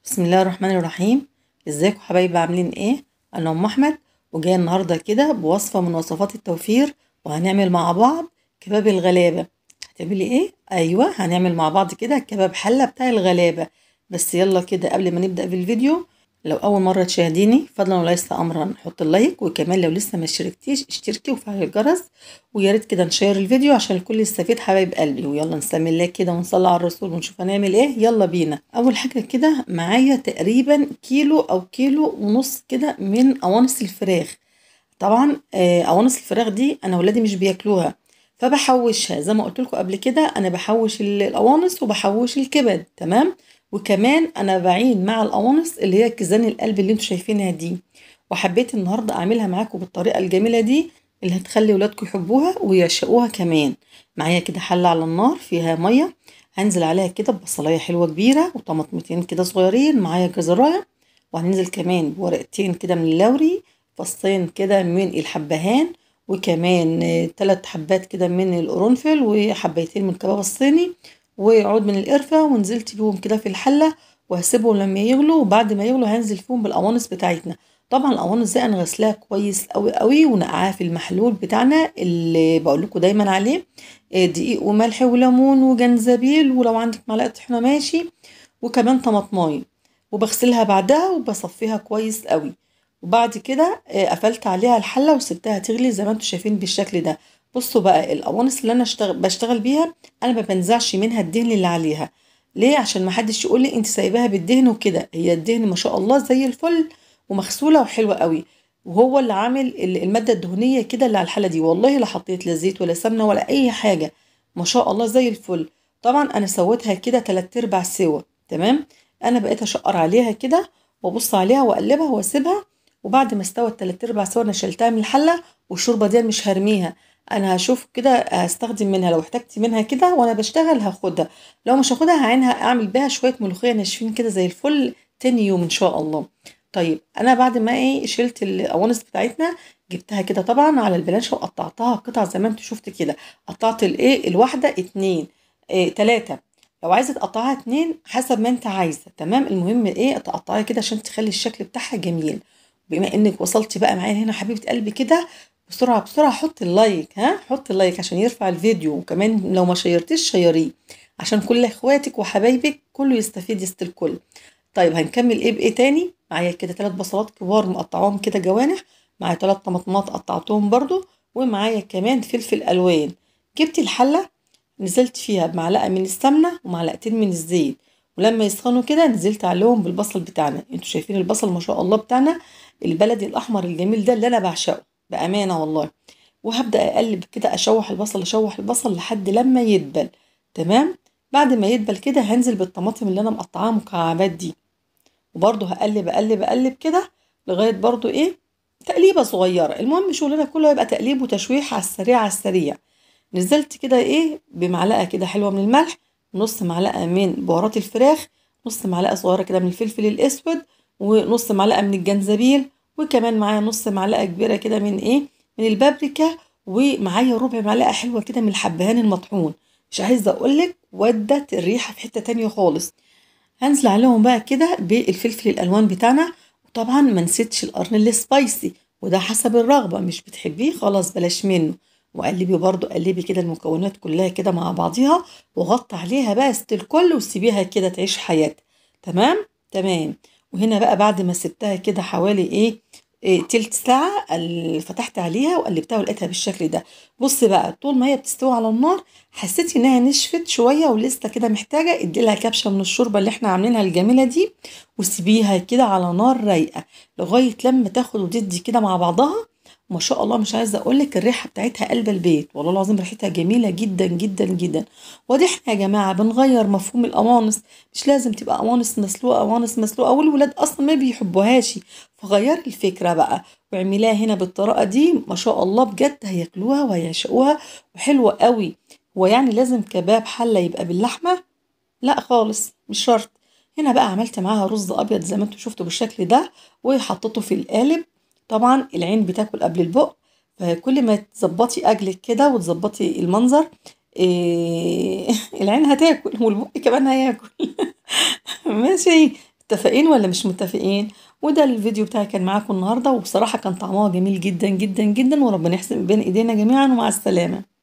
بسم الله الرحمن الرحيم. ازيكم حبايبي، عاملين ايه؟ انا ام احمد، وجاية النهارده كده بوصفه من وصفات التوفير، وهنعمل مع بعض كباب الغلابة. هتعملي ايه؟ ايوه، هنعمل مع بعض كده كباب حله بتاع الغلابة. بس يلا كده قبل ما نبدا في الفيديو، لو اول مرة تشاهديني فضلا وليس امرا حط ال like، وكمان لو لسه ما اشتركتيش اشتركي وفعلي الجرس، ويا ريت كده نشير الفيديو عشان الكل يستفيد حبايب قلبي. ويلا نسمي الله كده ونصلي على الرسول ونشوف هنعمل ايه. يلا بينا. اول حاجة كده معايا تقريبا كيلو او كيلو ونص كده من قوانص الفراخ. طبعا قوانص الفراخ دي انا ولادي مش بياكلوها، فبحوشها زي ما قلت لكم قبل كده. انا بحوش القوانص وبحوش الكبد، تمام؟ وكمان انا بعين مع القوانص اللي هي كيزان القلب اللي انتوا شايفينها دي. وحبيت النهارده اعملها معاكم بالطريقة الجميلة دي اللي هتخلي ولادكم يحبوها ويعشقوها كمان. معايا كده حله على النار فيها مية، هنزل عليها كده ببصلايه حلوة كبيرة وطماطمتين كده صغيرين، معايا جزرايه، وهننزل كمان بورقتين كده من اللوري، فصين كده من الحبهان، وكمان 3 حبات كده من القرنفل، وحبيتين من الكباب الصيني، وعود من القرفه، ونزلت بيهم كده في الحلة وهسيبهم لما يغلوا. وبعد ما يغلوا هنزل فيهم بالقوانص بتاعتنا. طبعا القوانص دي انا غسلاها كويس قوي قوي ونقعاها في المحلول بتاعنا اللي بقول لكم دايما عليه، دقيق وملح وليمون وجنزبيل، ولو عندك معلقه طحينه ماشي، وكمان طماطمايه، وبغسلها بعدها وبصفيها كويس قوي. وبعد كده قفلت عليها الحلة وسبتها تغلي زي ما انتم شايفين بالشكل ده. بصوا بقى القوانص اللي انا بشتغل بيها انا ما بنزعش منها الدهن اللي عليها. ليه؟ عشان ما حدش يقول لي انت سايباها بالدهن وكده. هي الدهن ما شاء الله زي الفل ومغسوله وحلوه قوي، وهو اللي عامل المادة الدهنية كده اللي على الحلة دي. والله لا حطيت لا زيت ولا سمنه ولا اي حاجة، ما شاء الله زي الفل. طبعا انا سويتها كده 3/4 سوا، تمام؟ انا بقيت اشقر عليها كده وابص عليها واقلبها واسيبها. وبعد ما استوت 3/4 سوا انا شلتها من الحلة، والشوربه دي مش هرميها، انا هشوف كده هستخدم منها. لو احتجت منها كده وانا بشتغل هاخدها، لو مش هاخدها هعينها اعمل بيها شوية ملوخية ناشفين كده زي الفل تاني يوم ان شاء الله. طيب انا بعد ما ايه شلت القوانص بتاعتنا جبتها كده طبعا على البلانشه وقطعتها قطع زي ما انتوا شفت كده. قطعت الايه الواحدة 2 3، لو عايزه تقطعها 2 حسب ما انت عايزه، تمام؟ المهم ايه تقطعيها كده عشان تخلي الشكل بتاعها جميل. بما انك وصلتي بقى معايا هنا حبيبه قلبي كده، بسرعة بسرعة حط ال like، ها حط ال like عشان يرفع الفيديو، وكمان لو ما شيرتيش شيريه عشان كل اخواتك وحبايبك كله يستفيد يست الكل. طيب هنكمل ايه بايه تاني؟ معايا كده 3 بصلات كبار مقطعاهم كده جوانح، معايا 3 طماطمات قطعتهم برضو، ومعايا كمان فلفل الوان. جبت الحلة نزلت فيها بمعلقه من السمنة ومعلقتين من الزيت، ولما يسخنوا كده نزلت عليهم بالبصل بتاعنا. انتوا شايفين البصل ما شاء الله بتاعنا البلدي الاحمر الجميل ده اللي انا بعشقه بامانه والله. وهبدا اقلب كده، اشوح البصل اشوح البصل لحد لما يدبل، تمام؟ بعد ما يدبل كده هنزل بالطماطم اللي انا مقطعاها مكعبات دي، وبرده هقلب اقلب اقلب كده لغاية برده ايه تقليبه صغيرة. المهم شغلنا كله هيبقى تقليب وتشويح على السريع على السريع. نزلت كده ايه بمعلقه كده حلوة من الملح، نص معلقه من بهارات الفراخ، نص معلقه صغيرة كده من الفلفل الاسود، ونص معلقه من الجنزبيل، وكمان معايا نص معلقه كبيرة كده من ايه من البابريكا، ومعايا ربع معلقه حلوة كده من الحبهان المطحون. مش عايزه اقولك ودت الريحة في حتة تانية خالص. هنزل عليهم بقى كده بالفلفل الالوان بتاعنا، وطبعا ما نسيتش القرن السبايسي، وده حسب الرغبة، مش بتحبيه خلاص بلاش منه. وقلبي برضو قلبي كده المكونات كلها كده مع بعضيها، وغطي عليها بقى ست الكل وسيبيها كده تعيش حياتها، تمام تمام. وهنا بقى بعد ما سبتها كده حوالي ايه تلت ساعة فتحت عليها وقلبتها ولقيتها بالشكل ده. بص بقى طول ما هي بتستوي على النار حسيت انها نشفت شوية ولسه كده محتاجة، ادي لها كبشة من الشوربة اللي احنا عاملينها الجميلة دي، وسيبيها كده على نار رايقة لغاية لما تاخد وتدي كده مع بعضها. ما شاء الله مش عايزه اقول لك الريحة بتاعتها قلب البيت، والله العظيم ريحتها جميلة جدا جدا جدا. وادي احنا يا جماعة بنغير مفهوم القوانص، مش لازم تبقى قوانص مسلوقة قوانص مسلوقة، والولاد اصلا ما بيحبوهاش، فغيري الفكرة بقى واعمليها هنا بالطريقة دي. ما شاء الله بجد هياكلوها وهيعشقوها وحلوه قوي. هو يعني لازم كباب حله يبقى باللحمه؟ لا خالص مش شرط. هنا بقى عملت معاها رز ابيض زي ما انتم شفتوا بالشكل ده، وحطيته في القالب. طبعا العين بتاكل قبل البق، فكل ما تظبطي اكلك كده وتظبطي المنظر إيه العين هتاكل والبق كمان هياكل. ماشي. متفقين ولا مش متفقين؟ وده الفيديو بتاعي كان معاكم النهارده، وبصراحة كان طعمها جميل جدا جدا جدا، وربنا يحسن بين ايدينا جميعا، ومع السلامة.